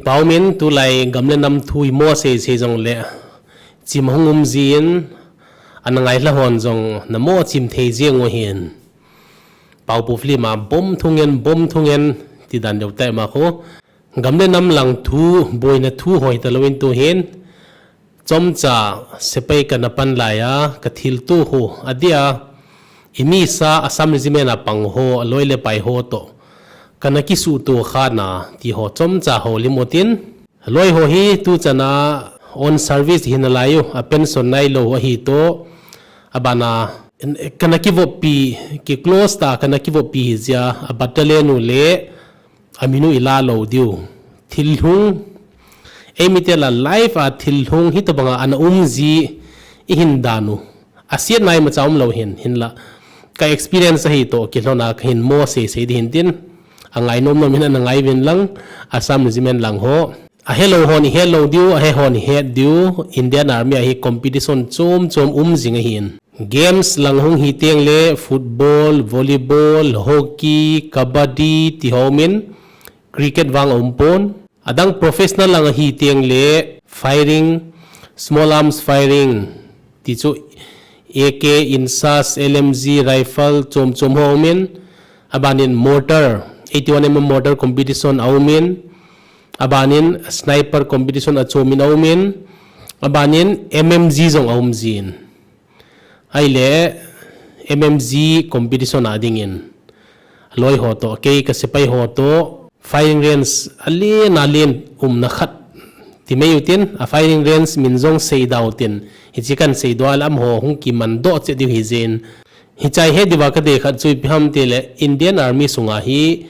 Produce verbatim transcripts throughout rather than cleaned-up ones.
Pau min tulai gam le nam thu hi mo sei sei jong le chim hung um jin, ana ngai hla hon jong na mo chim thei jeng u hin. Pau pu film a bom thungen, bom thungen ti dan deu tai ma khu. Gam le nam lang thu, boina thu hoi ta lo in tu hin. Chomcha sepai kana pan lai a, ka thil tu hu, a dia, i mi sa Assam Regiment a pang ho, a loi le pai ho to. Kana kisu tu kha na, ti ho chomcha ho lim utin. Loi ho hi tu chana on service hin a lai u, a pension nai lo a hi to. A bana, kana kivop pi, ki close ta, kana kivop pi hi zia, a battalion u le, a min u i la lo diu. Thil hung, ei mi te la life a thil hung hi to banga ana um ji i hin dan u. A siat nai ma cha um lo hin, hin la. Ka experience a hi to, ki hlona ka hin mo sei sei di hin tin. A ngai nom nom hin ana ngai vin lang, Assam Regiment lang ho. A he lo hon i he lo diu, a he hon i he diu, Indian Army a hi competition chom chom um jing a hin. Games lang hung hi teng le football, volleyball, hockey, kabaddi ti ho min cricket vang a um pon. Adang professional lang hi teng le firing, small arms firing ti chu A K, INSAS, L M G, rifle chom chom ho um in. Abanin mortar, eighty-one mm mortar competition a um in. Abanin sniper competition a chom in a um in. Abanin M M G jong a um jin. Ahile M M G competition a dingin loi ho to, kei ka sepai ho to, firing range a len a len umna khat ti mai utin, a firing range min jong sei dau tin, hichi kan sei dua le am ho hung kiman doh che diu hi jin. Hichai he diva ka de khat chu ipi ham ti le Indian Army sunga hi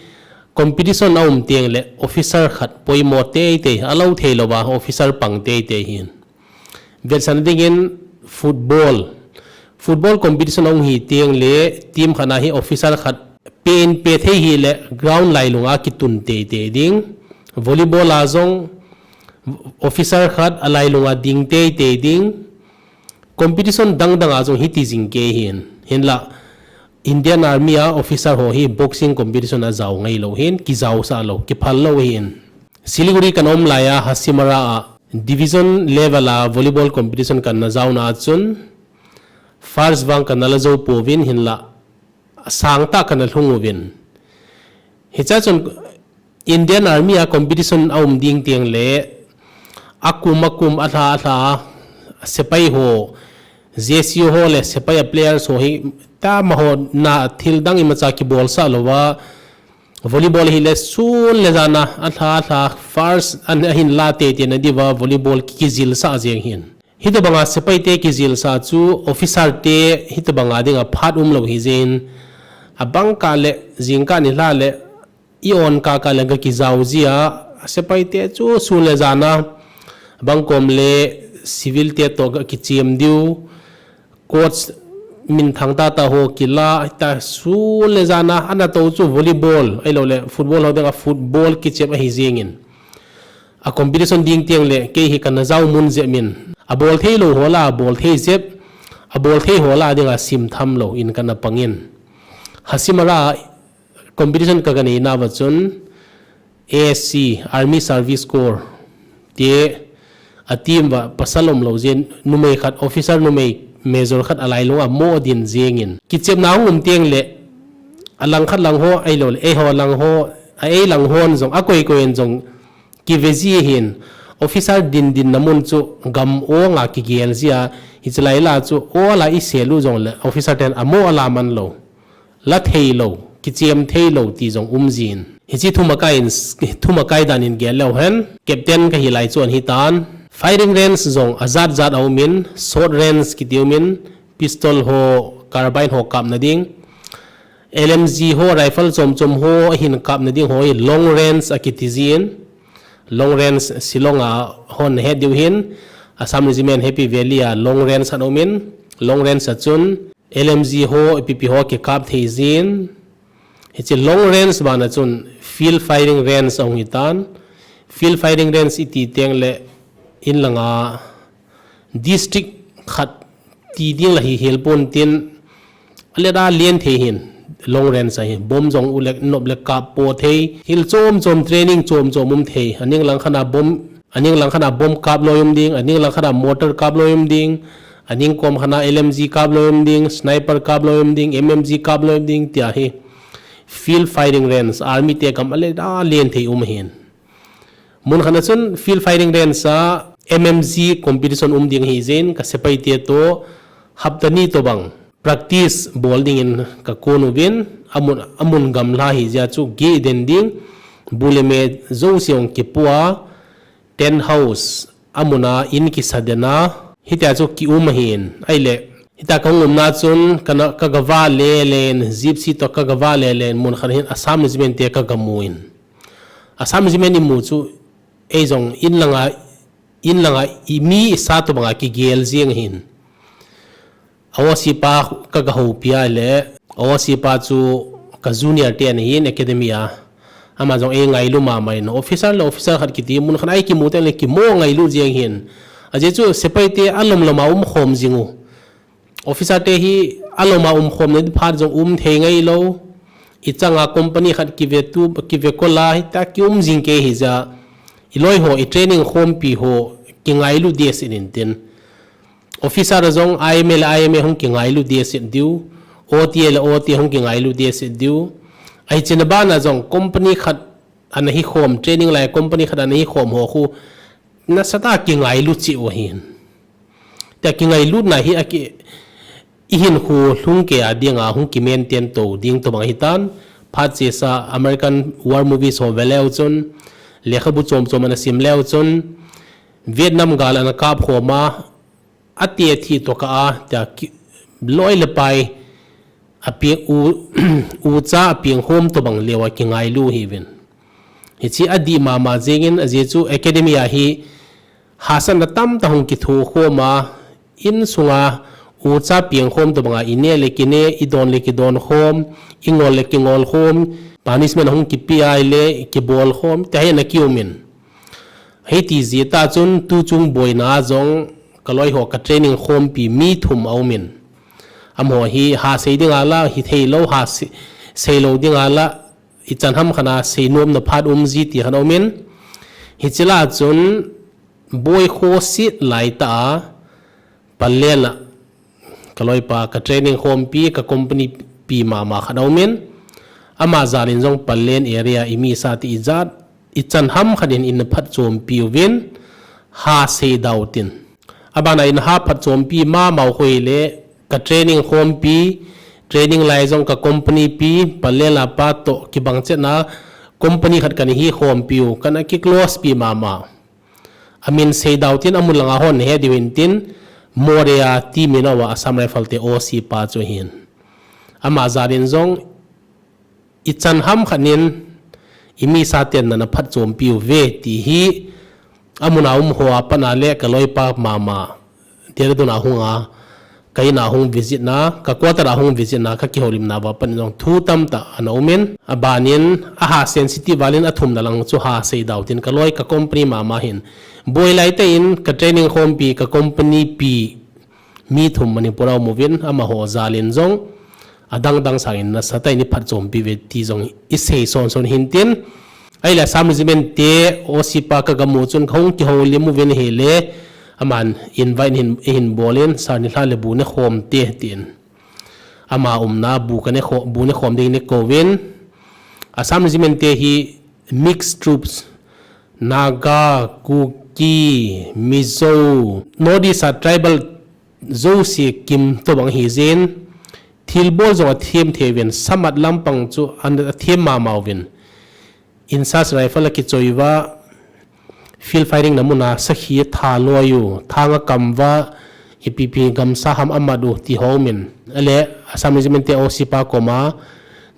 competition a um teng le officer khat poimo tei tei, a lo thei lo va officer pang tei tei hin. Vetsahna dingin football. Football competition a hung hi teng le team khat na hi officer khat pe in pe thei hi le ground lailung a kitun tei tei ding. Volleyball a jong officer khat a lailung a ding tei tei ding. Competition dang dang a jong hiti jing kei hin. Hin la Indian Army a officer ho hi boxing competition a jao ngai lo hin, kijao sa lo, kiphal lo hin. Siliguri kan om lai a, Hasimara a division level a volleyball competition kan na jao na chun, first vang kan na la jou pouvin hin la, sang ta kan na lhung uvin. Hicha chun Indian Army a competition a um ding teng le, a kum a kum a hla a hla, sepai ho, J C O ho le sepai a players ho hi, tama ho na thil dang imacha kibol sa lo va, volleyball hi le sun le jana, a hla a hla, first an a hin la tei tei na diva, volleyball ki, kijil sa jeng hin. Hita banga sepai te kijil sa chu, officer te hita banga dinga phat um lo hi jin, a bang ka le, jing ka ni hla le, i on ka ka le ga kijao jia, sepai te chu sun le jana, bang kom le civil te to ga kichem diu, coach min thang ta ta ho kila, ta sun le jana, ana to chu volleyball, ai lo le football ho ding a football kichem a hi jingin. A competition ding tiang le, kei hi kana jao mun jep min. A bol thei lo ho la, a bol thei jep, a bol thei ho la dinga sim tham lo in kana pangin. Hasimara competition ka, ka nei na va chun, A S C, Army Service Corps, te a team va pasal um lo jin, numei khat, officer numei, major khat a lailung a mo din jingin. Kichep na hung um tiang le, a lang khat lang ho, ai lo le, ei ho lang ho, a ei lang hon jong, a koi koi en jong, kive ji hin, officer din din na mun chu gam o nga kigel jia, hichi lai la chu o la i selu jong le, officer ten a mo a la man lo. La thei lo, kichem thei lo ti jong um jin. Hichi thuma kai in, thuma kai dan in gel leu hen, captain ka hi lai chu an hi tan. Firing range jong a jat jat a um in, short range kiti um in, pistol ho, carbine ho kap na ding. L M G ho, rifle chom chom ho, a hin kap na ding ho, long range a kiti jin. Long range Shillong a hon het diu hin, Assam Regiment Happy Valley a long range a um in, long range a chun, L M G ho, P P ho kikap thei jin. Hichi long range bana chun field firing range a hung hi tan. Field firing range i ti teng le in langa district khat ti ding la hi hel pon tin a le da lien thei hin. Long range ahi, bomb jong u le nop le kap po thei, thil chom chom training chom chom um thei. Aning lang khat a bomb, aning lang khat a bomb kap loi um ding, aning lang khat a mortar kap loi um ding, aning kom khat a L M G kap loi um ding, sniper kap loi um ding, M M G kap loi um ding, tia hi field firing range, army te gam a le da len thei um ahin. Mun khat a chun field firing range a M M G competition um ding ahi jeh in ka sepai te toh hapta ni tobang practice bol dingin ka kon uvin, amun, amun gamla ahi jeh a chu gei den ding, bu le me jouse hung kipu a, tent house, amun a in kisa den a, hitia chu ki um ahin, ahile, hitia ka hung umna chun, ka na, ka gava le len, Gypsy toh ka gava le len, mun khat hin Assam Regiment te ka gamu in. Assam Regiment imu chu, ei jong in langa, in langa, i mi isa tobanga kigel jeng ahin. A O C pa ka gahoupi a le, a O C pa chu ka junior te ana hin academy a. Ama jong ei ngailu mama in officer le officer khat kiti mun khat a ei kimu teng le kimo ngailu jeng ahin. Ajeh chu sepai te alom lom a um khom jing u. Officer te hi alom a um khom na phat jong um thei ngai lou. I chang a company khat kive tu, kive kol a hitia ki um jing kei ahi jeh a. I loi ho, i training khompi ho, kingailu ding ahi in tin. Officer a jong I M A le I M A hung kingailu ding ahi diu, O T A le O T A hung kingailu ding ahi diu. Ahi china bana jong company khat ana hi khom, training lai company khat ana hi khom ho khu, nasatah a kingailu cheh u ahin. Tia kingailutna hi aki, i hinkho lhung kei a dinga hung ki maintain to ding tobang ahitan, phat chesa American war movies ho ve leu chun, lekhabu chom chom ana sim leu chun, Vietnam gal ana kap khom a, ati athi toh ka a, tia ki, loi le pai, a pieng u, ucha a pieng khom tobang leu a kingailu ahiuvin. Hiche adih mama jeng in ajeh chu academy a hi hahsatna tamtah hung kitho khom a, insunga ucha pieng khom tobanga i neh le kineh, i don le kidon khom, i ngol le kingol khom, punishment hung kipe a ahile kibol khom, tia hi ana ki um in. Hiti jeh tah chun tuchung boina a jong ka loi ho ka training khompi mi thum a um in. Amaho hi ha sei dinga la, hi thei lou, ha sei, sei lou dinga la, i chan ham khat a sei nomna phat um ji ti khat a um in. Hiche lah a chun boi khoset lai tah a, Pallel a ka loipa, ka training khompi, ka company pi mama khat a um in, ama jal in jong Pallel area i mi sa ti ijat, i chan ham khat in eina phatchompi uvin, ha sei dau tin. Abana eina ha phatchompi mama u khu ahile, ka training khompi, training lai jong ka company pi, Pallel a pa toh kibang chet na company khat kana hi khompi u, kana ki close pi mama. Amin sei dau tin, amun langa hon nahe diu hin tin, Moreh a ti min a Assam Rifle te O C pa chu ahin. Ama jal in jong i chan ham khat in i mi sa ten nana phatchompi uve ti hi, amun a um ho a pat a le ka loipa mama Dehradun a hung a, ka in a hung visit na, ka quarter a hung visit na, ka kihoulimna uva pat in jong thu tamtah ana um in, aban in, aha sensitive val in athumna lang chu ha sei dau tin ka loi ka company mama hin. Boi lai tah in ka training khompi ka company pi mi thum Manipur a um uvin, amaho jal in jong adang dang sang in nasatah in i phatchompi uve ti jong i sei son son hin tin, Ahile Assam Regiment te O C pa ka gamu chun ka hung kihoulim uvin ahile, aman invite hin, eihin bol in, Sir nilhah le bu ne khom te, tin. Ama umna bu ka ne kho-, bu ne khom ding ne kouvin. Assam Regiment te hi mixed troops, Naga, Kuki, Mizo, North East a tribal jouse kim tobang ahi jeh in, thilbol jong athem thei uvin, samat lampang chu an, athem mama uvin. Insas Rifle akichoi uva, field firing na mun a sakhi atha loi u, thang akam uva, ipi pi gamsa ham amat u ti ho um in. Ahile, Assam Regiment te O C pa koma,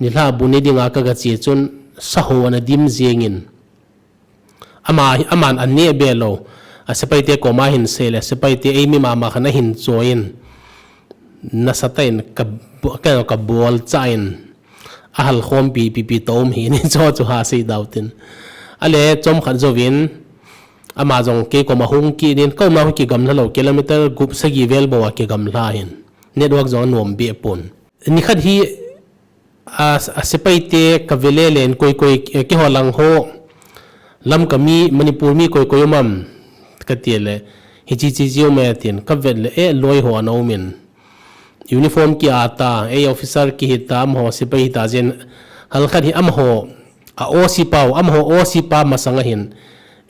nilhah bu ne dinga ka gache chun, saho ana dim jeng in. Ama, aman aneh be lou. A sepai te koma hin sei le, sepai te eimi mama khat ahin choi in. Nasatah in ka, ka, ka bol cha in. Ahal khompi, pi, pi toh um hi ni cho chu ha sei dau tin. Ahile, chomkhat jouvin, ama jong kei koma hung kit in, ka umna khu kigamla lou, kilometer gup sagi vel bou a kigamla hin. Network jong anom be pon. Nikhat hi, A, a sepai te ka ve le len koi koi, eh, keiho lang ho. Lamka mi, Manipur mi koi koi um am. Ka ti le, hichi chi chi um e tin, ka vet le, eh, loi ho ana um in. Uniform ki ata, ei officer ki hita, amaho sepai hita jeh in, halkhat hi amaho, a O C pau, amaho O C pa masang a hin,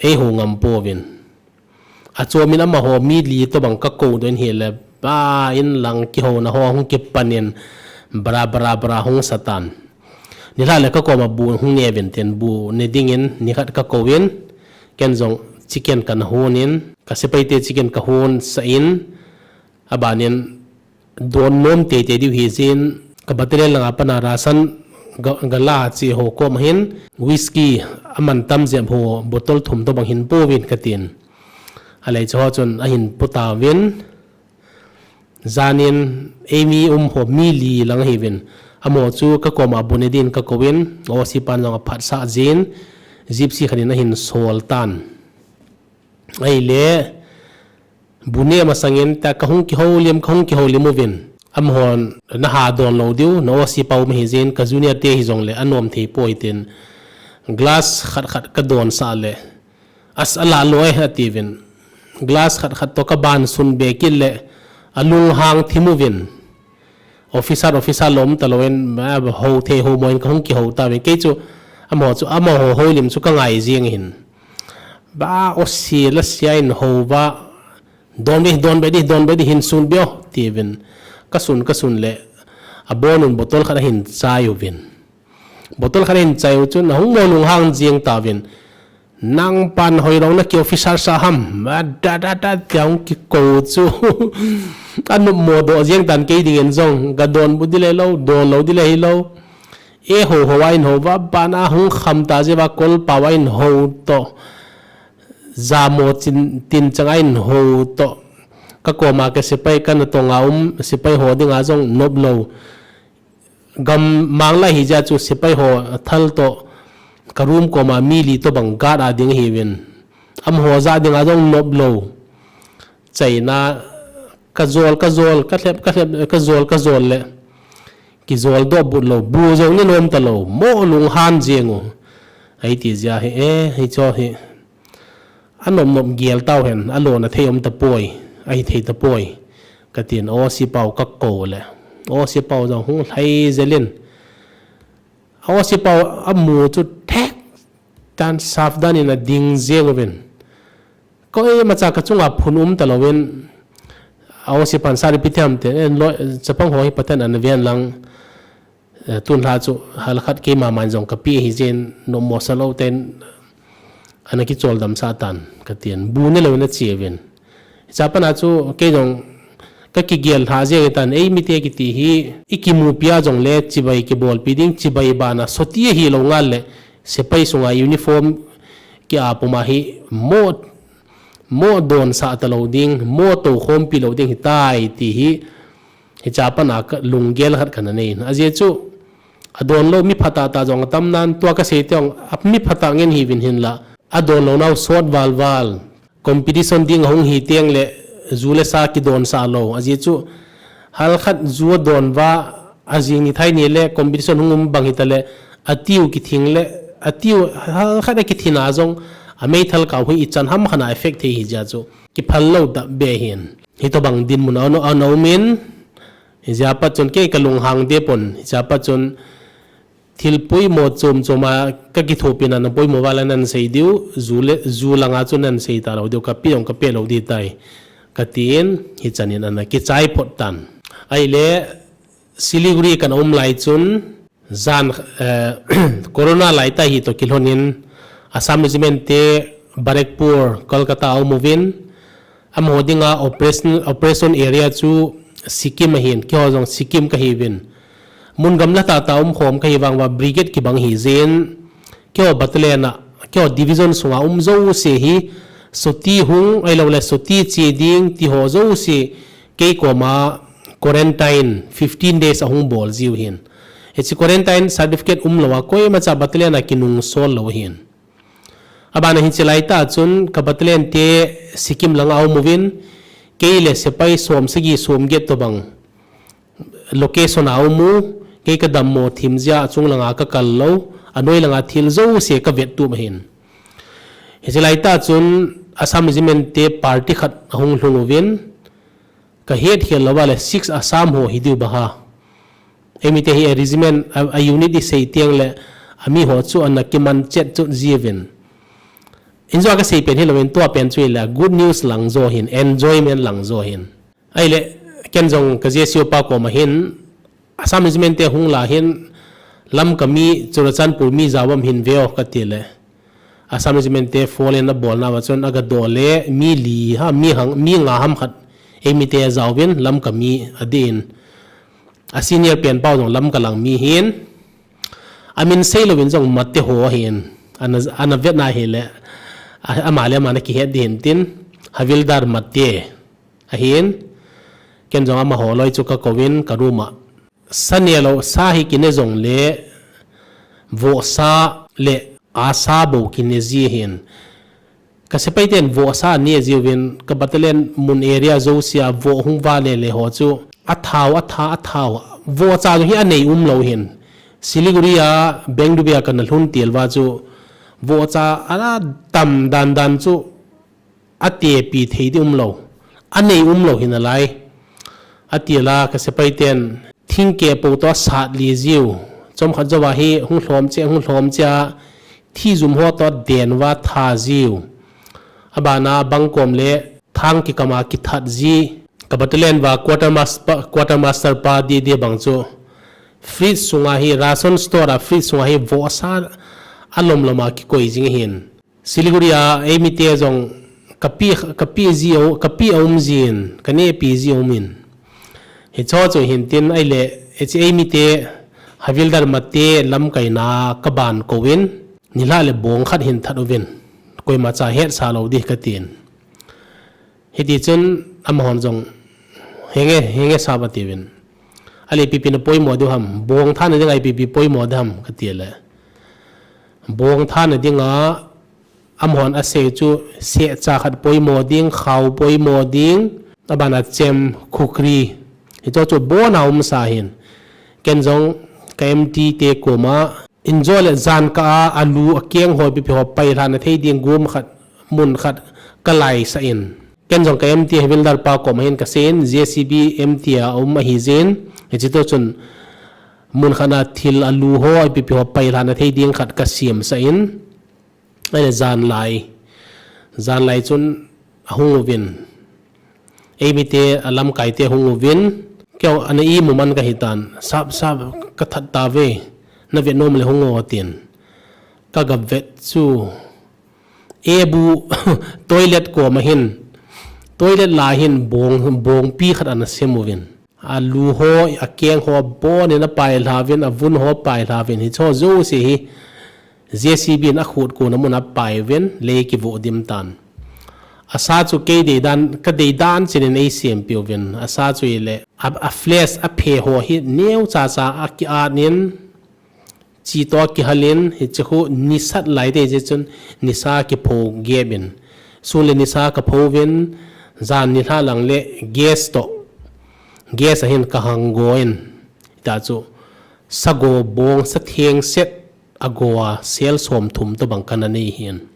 ei ho ngam pouvin. A chom in amaho mi li tobang ka kou doh in hile, ba in lang kihouna ho hung kipan in, bra, bra, bra hung sa tan. Nilhah le ka koma bu hung ne uvin tin, bu ne ding in, nikhat ka kou in, ken jong chicken kana hon in, ka sepai te chicken ka hon sah in, aban in, don nom teitei diu hi jeh in, ka battalion langa pat a ration ga, ga la che ho koma hin, whisky aman tam jep ho bottle thum tobang hin pouvin ka tin. Alei chu ho chun ahin po tauvin, jan in ei mi um ho mi li lang ahiuvin. Amaho chu ka koma bu ne din ka kou in, O C pan jong aphatsah jin, gypsy khat in ahin sol tan. Ahile, bu ne masang in ta ka hung kihoulim, ka hung kihoulim uvin. Amahon na ha don lou diu, na O C pau ma hi jeh in, ka junior te hi jong le, anom thei poi tin. Glass khat khat ka don sah le, as ala loi atiuvin. Glass khat khat toh ka ban sun be kit le, alunghang thim uvin. Officer, officer lom ta lou in, ma, ho thei ho mo in ka hung kihou tauvin. Kei chu, amaho chu, amaho houlim chu ka ngai jeng hin. Ba, O C la sia in hou va, don be, don be di, don be di hin sun be o, tiuvin. Ka sun, ka sun le, abon un bottle khat ahin chai uvin. Bottle khat ahin chai u chun, ahung mo lunghang jeng tauvin. Nang pan hoi rong na ki officer sa ham, ma da da da tia hung kikou chu. Ka nop mo doh jeng tan kei ding in jong, ka don bu di le lou, don lou di le hi lou. E ho ho a in ho va, ban a hung kham ta jeh va kol pau a in ho toh. Jamo chin, tin chang a in ho toh. Ka koma ka sepai ka natong a um, sepai ho ding a jong nop lou. Gam mang lai hi jeh chu sepai ho thal toh ka room koma mi li tobang guard a ding ahiuvin. Amaho jah ding a jong nop lou. Chaina ka jol, ka jol, ka lhep, ka lhep, ka jol, ka jol le. Kijol doh but lou, bu jong ne nom ta lou, mo lunghang jeng u. Ahi ti jeh hi e, hi cho hi. Anom nom gel tau hen, alona thei um ta poi, ahi thei ta poi. Ka tin, O C pau ka kou le. O C pau jong hung lhai jel in. O C pau amu chu thek tan sap dan in ading jeng uvin. Koima cha ka chunga phun um ta louvin. O C pan sa ri pi thiam te, en lo, chapang ho hi Pathen ana ven lang. Eh, tun lha chu, hal khat keima man jong ka pi hi jin, nom mo sa lou ten, ana kichol dam sa tan, ka tin, bu ne lou na chi uvin. Cha pana chu, kei jong, ka kigel lha jeng tan, ei mite kiti hi, i kimu pia jong le, chibai kibol pi ding, chibai bana, soti hi lou ngal le, sepai sunga uniform ki a puma hi, mo, mo don sa ta lou ding, mo to khom pi lou ding hi tai ti hi, Hicha pana ka lunggel khat kana nei. Ajeh chu, adon lou mi phatah tah jong atam nan, tua kasei teng, a mi phatah ngen hiuvin hinla. Adon lou nau sot val val. Competition ding ahung hi teng le, ju le sa kidon sa lou. Ajeh chu, hal khat ju adon uva, ajing ni thai ni le, competition hung um bang hita le, atiu kithing le, atiu hal khat akithin a jong, ameithal kau hi ichan ham khat a effect thei hi jeh chu, kiphal lou da be hin. Hitobang dinmun a, a, ana um in, hijeh a pat chun kei ka lunghang de pon, hijeh a pat chun thil poimo chom chom a ka kithopi na, na poimo val a nan sei diu, ju le, ju langa chu nan sei ta lou diu, ka pi jong ka pe lou di tai, ka tin, hichan in ana kichai phot tan. Ahile, Siliguri kana um lai chun, Jan, eh, Corona lai ta hi toh kilhon in Assam Regiment te Barrackpore, Kolkata a um uvin, amaho dinga operation, operation area chu Sikkim ahin, keiho jong Sikkim kahiuvin. Mun gamla tah tah a um khom kahi vang uva brigade kibang hi jin, keiho battalion a, keiho division sunga um jouse hi, soti hung, ahilou le soti che ding, ti ho jouse, Kei koma quarantine fifteen days ahung bol jiu hin. Hiche quarantine certificate um lou a, koima cha battalion a kinung sol lou hin. Abana hiche lai ta chun ka battalion te Sikkim langa um uvin, kei le sepai som sagi som get tobang location a um u, Kei ka dammo thim jeh a achung langa ka kal lou, anoi langa thil jouse ka vet tup ahin. Hiche laitah chun Assam Regiment te party khat ahung lhung uvin, ka hetkhel louva le six Assam ho hi diu bang ham. Eimite hi a regiment, a, a unit i sei teng le, ami ho chu ana kiman chet chot jiuvin. Injo ka sei pen hilouvin tua pen chu le, good news lang jo hin, enjoyment lang jo hin. Ahile, ken jong ka J C O pa koma hin, Assam Regiment te hung la hin, Lamka mi, Churachandpur mi jao am hin veo ka ti le. Assam Regiment te phone in a bolna uva chun a ga do le mi li ham, mi hang, mi nga ham khat eimite a jao uvin Lamka mi a din. A senior pen pau jong Lamka lang mi hin. A min sei louvin jong Mate ho ahin. Ana, ana vet na hile. A, ama le ama na kihet ding hin tin. Havildar Mate ahin. Ken jong amaho loi chu ka kouvin ka room a. Sa ne lou, sa hi kine jong le, vohsa le asa bou kine ji ahin. Ka sepai ten vohsa ne jiuvin, ka battalion mun area jouse a voh hung va le le ho chu, a thao, a tha, a thao. Vohcha jong hi a nei um lou hin. Siliguri a, Bengdubi a ka na lhun til uva chu, vohcha a tam dan dan chu, a tepi thei di um lou. A nei um lou hi nalai. A ti la ka sepai ten thingke po toh sat li jiu. Chomkhat jouva hi hung lhom che, hung lhom che a thi jum ho toh den uva tha jiu. A bana bangkom le thang kikam a kithat ji. Ka battalion uva quarter mas-, pa, quarter master pa di di bang chu fridge sunga hi ration store a fridge sunga hi vohsa a lom lom a kikoi jing hin. Siliguri a eimite jong ka pi, ka pi ji o, ka pi a um jin, ka nepi ji a um in. Hicho chu hin tin ahile, hiche eimite Havildar Mate lamkaina ka ban kouvin, nilhah le bong khat hin that uvin, koima cha hetsa lou di ka tin. Hiti chun amahon jong, henge, henge sa ba tiuvin. Ahile ipi ipi na poimo diu ham, bong thana dinga ipi ipi poimo diu ham ka ti le. Bong thana dinga amahon asei chu sehcha khat poimo ding, khao poimo ding, a bana chem, khukri. Hicho chu bon a um sa hin. Ken jong ka M T te koma, injo le jan kah a, alu, akeng ho, ipi ipi ho pailhah na thei ding gum khat, mun khat ka laisa in. Ken jong ka M T Havildar pa koma hin ka sei in, J C B M T a um ahi jin. Hiche toh chun mun khat a thil alu ho, ipi ipi ho pailhah na thei ding khat ka siamsa in. Ahile janlai. Janlai chun ahung uvin. Eimite a lamkaite ahung uvin. Keiho ana imu man ka hitan. Sap, sap, ka that tauve. Na vet nom le hung o tin. Ka ga vet chu. Ebu toilet koma hin. Toilet lai hin bong, bongpi khat ana sem uvin. Alu ho, akeng ho, bon in apailha uvin, avun ho pailha uvin. Hicho jouse hi J C B in akhut kona mun a pai uvin, lei kivoh dim tan. Asa chu kei deidan, ka deidan chinin eisem piuvin. Asa chu ile, a, a flesh, aphe ho hi neo cha cha a ki-at in, chi toh kihal in, hiche khu nisat lai te hiche chun nisa kipho gep in. Sun le nisa ka pho uvin, jan nilhah lang le gas toh. Gas a hin ka hang go in. Hita chu sago bong sa theng set a go a sel som thum tobang kana nei hin.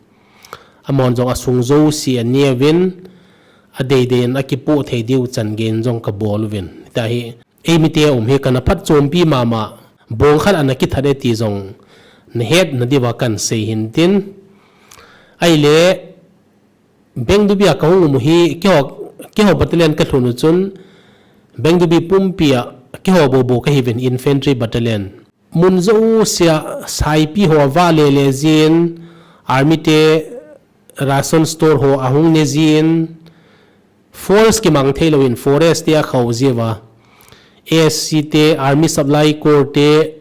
Amahon jong asung jouse aneuvin, adeidei in akipoh thei diu chan gei in jong ka bol uvin. Hita hi, eimite a um hi kana phatchompi mama, bong khat ana kithat e ti jong, na het na diuva kan sei hin tin. Ahile, Bengdubi a ka hung um u hi, keiho, keiho battalion ka lhun u chun, Bengdubi pumpi a, keiho bou bou ka hiuvin infantry battalion. Mun jouse a, saipi ho va le le jin, army te, ration store ho ahung ne jin, force kimang thei louvin forest te a khau jiuva. A S C te, Army Supply Corps te,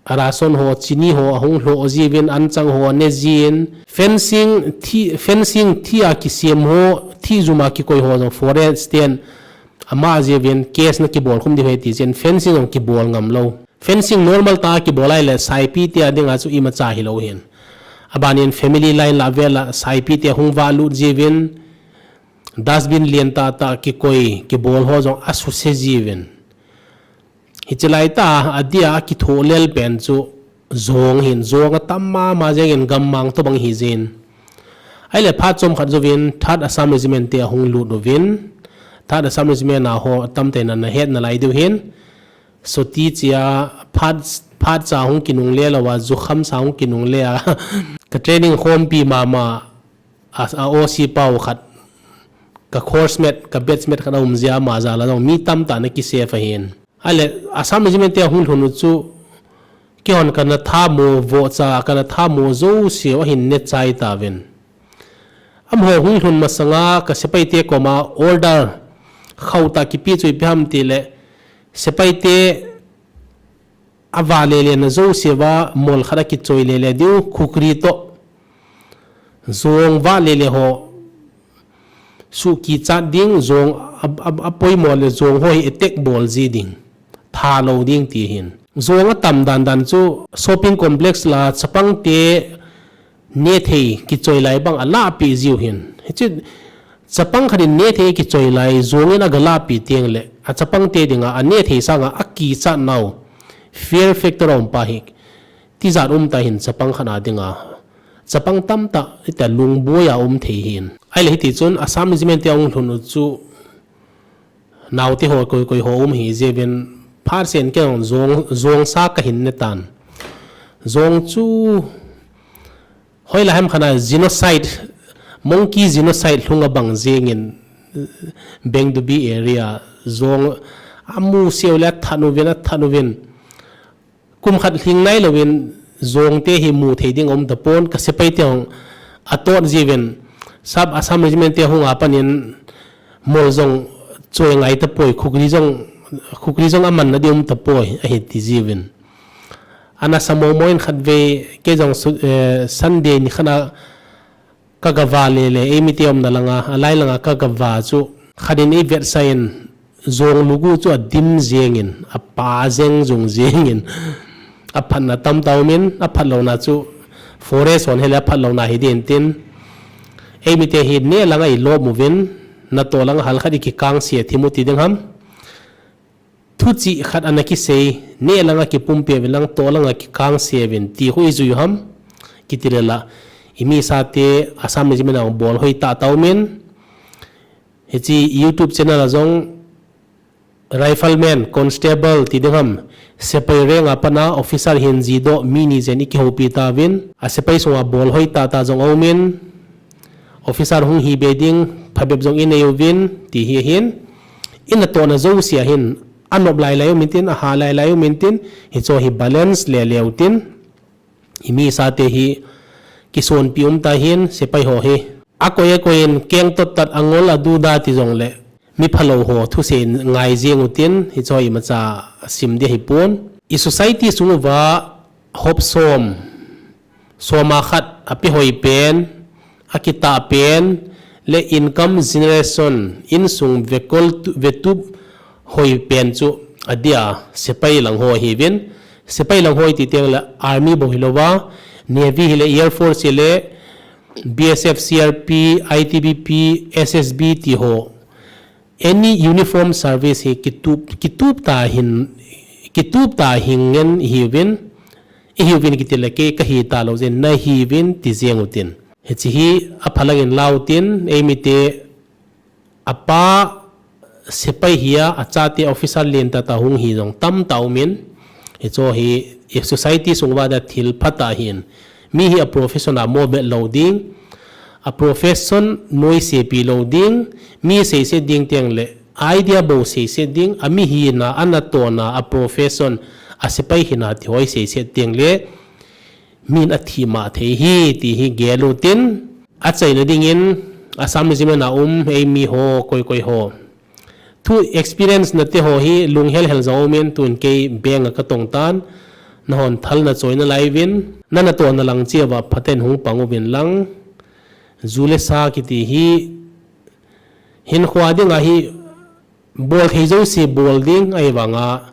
ration ho, chini ho, ahung lhoh jiuvin, anchang ho, ane jin. Fencing thi, fencing thi a kisem ho, thi jum a kikoi ho jong forest ten ama jiuvin, case na kibol khum diu ahi ti jin, fencing jong kibol ngam lou. Fencing normal tah a kibol ahile, saipi te a dinga chu imacha hilou hin. Abanin family line lah vel a, saipi te hung valut jiuvin, dustbin lien tah tah kikoi, kibol ho jong asuse jiuvin. Hiche laitah a adia akithoh lel pen chu jong hin, jong atam mama jengin gammang tobang hijin. Ahile phat chomkhat jouvin third Assam Regiment te ahung lut uvin. Third Assam Regiment a ho atamtah in ana het nalai diu hin. Soti chia phat, phat cha hung kinungle louva, jukham sa hung kinungle a. Ka training khompi mama a, a OC pau khat, ka course mate, ka batch mate khat aum jia ama jal a jong mi tamtah ana kisave ahin. Ahile, Assam Regiment te ahung lhun u chu, keihon kana thamo vohcha, kana thamo jouse u ahin nechai tauvin. Amaho hung lhun masanga ka sepai te koma order khauhtah kipe chu ipi ham tile, sepai te avah lele na jouse uva mol khat akichoi lele diu, khukri toh. Jong vah lele ho suhkichat ding, jong a, a, apoimo le jong ho hi attack bol ji ding. Thalou ding ti hin. Jong atam dandan chu shopping complex la chapang te nethei kichoi lai bang alahpeh jiu hin. Hichu chapang khat in nethei kichoi lai jong in agalahpeh teng le, achapang te dinga anethei sanga akichat nau fear factor aum pa hi. Tijat um tah hin chapang khat a dinga. Chapang tamtah, ita lungboi a um thei hin. Ahile hiti chun Assam Regiment te ahung lhun u chu naote ho koi koi ho um hi jeh uvin phat sen kei jong, jong sa kahin ne tan. Jong chu hoilai ham khat a genocide, monkey genocide lhung abang jengin Bengdubi area jong amu seu le athat uvin, athat uvin. Kum khat lhing nailouvin jong te hi mu thei ding aum tapon, ka sepai te hung atot jiuvin, sap Assam Regiment te hung a panin mol jong choi ngai tapoi, khukri jong, khukri jong aman na ding um tapoi, ahi ti jiuvin. Ana sa momo in khatvei, kei jong su-, eh, Sunday ni khat a ka gavah lele, eimi te umna langa, alai langa ka gavah chu. Khat in eivetsah in, jong lugu chu adim jengin, apa jeng jong jengin. Aphatna tamtah umin, aphatlouna chu forest hon hele aphatlouna hi din tin. Eimi te hi neh langa ilom uvin, natoh langa hal khat ikikangse thim u ti ding ham. Thuchih khat ana kisei, neh langa kipumpi uvin lang, toh langa kikangse uvin, ti khu ijui u ham, kiti le la. Imi sa te, Assam Regiment a bol hoi tah tah umin. Hiche YouTube channel a jong, Rifleman, Constable, ti ding ham. Sepai rank a pat a, officer hin jidoh, mi ni jen ikihoupi tauvin. Asepai sunga bol hoi tah tah jong aumin. Officer hung hi be ding, phabep jong inei uvin, ti hi ahin. Inatohna jouse a hin, anop lai lai umin tin, aha lai lai umin tin, hicho hi balance le leu tin. Imi sa te hi, kisonpi um tah hin, sepai ho hi. Akoi akoi in, keng tot tat angol aduda ti jongle, mi phalou ho thusei ngai jeng utin, hicho imacha sim ding ahipon. I society sung uva, hop som, som a khat ape hoi pen, akitah pen, le income generation, insung vekol tu-, vetup hoi pen chu adia sepai lang ho ahiuvin, sepai lang ho iti teng le army bou hilouva, navy hile, air force hile, B S F, C R P, I T B P, S S B ti ho, any uniform service hi kitup, kitup tah hin, kitup tah hin ngen ihiuvin, ihiuvin kiti le kei kahi talou jeh in nahiuvin ti jeng utin. Hiche hi aphalang in lau tin, eimi te apa sepai hia, achate officer lentah tah hung hi jong tamtah umin, hicho hi, i society sung uva dia thil phatah ahin. Mi hi a profession a movet lou ding, a profession noisepi lou ding, mi seiset ding teng le, idea bou seiset ding, a mi hina, anatohna, a profession, a sepai hina ti ho iseiset teng le, min athi mah thei hi, ti hi gel utin, achaina dingin, Assam Regiment a um, eimi ho, koi koi ho. Thu experience nate ho hi lunghel hel jong umin, tun kei beng a katong tan, nahon thal nachoi nalai uvin, nanatohna lang cheh uva phaten hung pang uvin lang, ju le sa kiti hi, hinkho dinga hi, bol thei jouse bol ding, ahivanga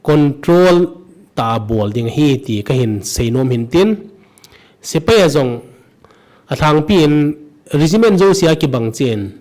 control tah a bol ding ahi ti kahin seinom hin tin. Sepai a jong alhangpi in regiment jouse a kibang cheh in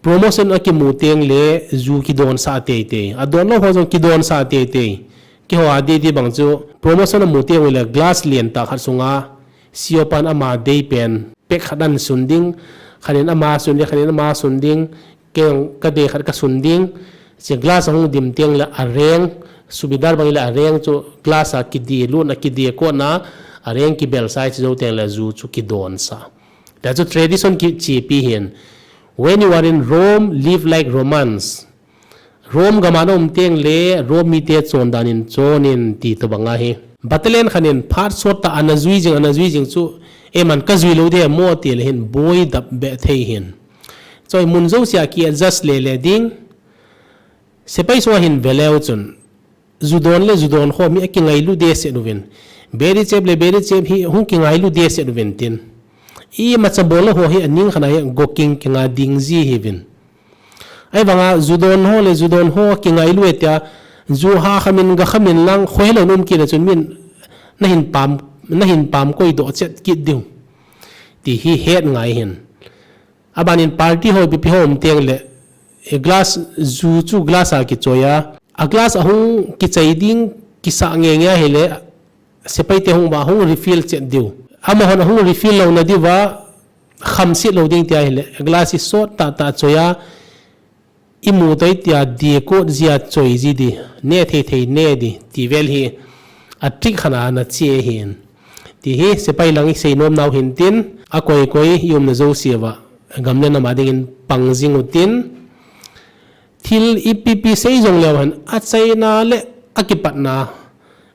Promotion akimu teng le ju kidonsah teitei. Adon lou ho jong kidonsah teitei. Keiho a di di bang chu promotion amu teng le glass lentah khat sunga C E O pan ama dei pen pack khat ahin sun ding, khat in ama sun ding, khat in ama sun ding, kei jong kadei khat kasun ding. Hiche glass ahung dim teng le areng, subidar bang le areng chu glass a kidi lutna kidi kotna, areng kibel sai chu jou teng le ju chu kidonsah. Tia chu tradition kichepi hin. When you are in Rome, live like Romans. Rome gam a naum teng le Rome mite chondan in chon in ti tobang ahi. Battalion khat in phat sot tah ana jui jing, ana jui jing chu, eiman kajui lou ding mo ti le hin boi dap be thei hin. Choi mun jousea ki adjust le le ding. Sepai sunga hin veleu chun, ju don le ju don ho mi akingailu dehset uvin. Beri chep le beri chep hi hung kingailu dehset uvin tin. Imacha bol ho hi aning khat a hi goking kinga ding ji hiuvin. Ahivanga ju don ho le ju don ho kingailu e tia, ju ha khamin ga khamin lang khoi lou nom kit a chun min nahin pam, nahin pam koi doh chet kit diu. Ti hi het ngai hin. Aban in party ho ipi ipi ho um teng le, eh, glass, ju chu glass a kichoi a. A glass ahung kichai ding kisah nge nge ahile, sepai te hung ba hung refill chet diu. Amahon ahung refill louna diuva, khamset lou ding tia ahile, a glass hi sot tah tah choi a, imu toi tia dikot jia choi ji di, ne thei thei ne di, ti vel hi, a trick khat a ana che hin. Ti hi, sepai lang isei nom nau hin tin, akoi koi, i umna jousea, gam le nam a dingin pang jing utin, thil ipi pi sei jong leu hen, achaina le akipatna,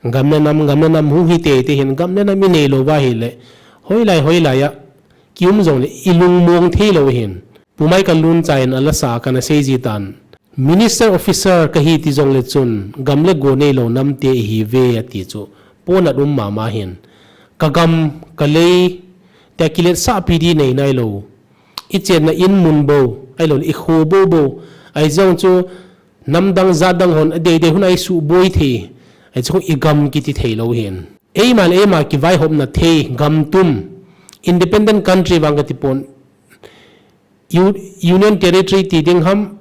gam le nam, gam le nam hung hi teitei hin, gam le nam inei lou va ahile, hoilai, hoilai a, kium jong le, ilungmong thei lou hin. Pu Michael Luncha in ala sa kana sei ji tan. Minister officer kahi ti jong le chun, gam le go nei lou nam te ihi ve ati chu, ponat um mama hin. Ka gam, ka lei, tia kiletsah pi di nei nai lou. I chenna in mun bou, ahilou le i kho bou bou. Ahi jong chu, nam dang jat dang hon, adei dei hun a i suboi thei. Ahi chu i gam kiti thei lou hin. Eima le eima kivaihopna thei, gam tum, independent country vang kati pon, U-, Union Territory ti ding ham,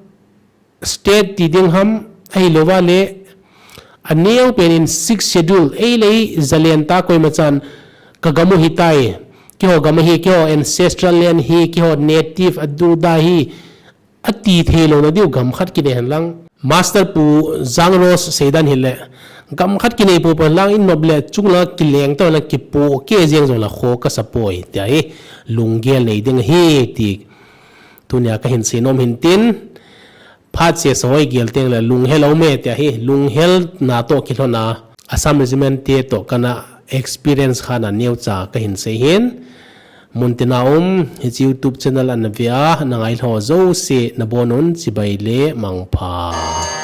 State ti ding ham, ahilou va le, aneo pen in Sixth Schedule, ei le ei jalen ta koima chan, ka gam u hitai, keiho gam ahi, keiho ancestral land hi, keiho native adu da hi, ati thei louna diu gam khat kinei hen lang. Master Pu Jang Rose seidan hile, gam khat kinei popo hen lang in nop le chung la kileng to la kipo ke jeng jong la kho kasa poi, tia hi lunggel nei ding ahi ti. Tunia kahin sei nom hin tin, phat sesa hoi gel teng le lunghel aume tia hi, lunghelna to kilhona, Assam Regiment te to kana experience khat a neocha kahin sei hin. Muntina um, hiche YouTube channel ana ve a, na ngailhah jouse, nabonun chibai le mangpha.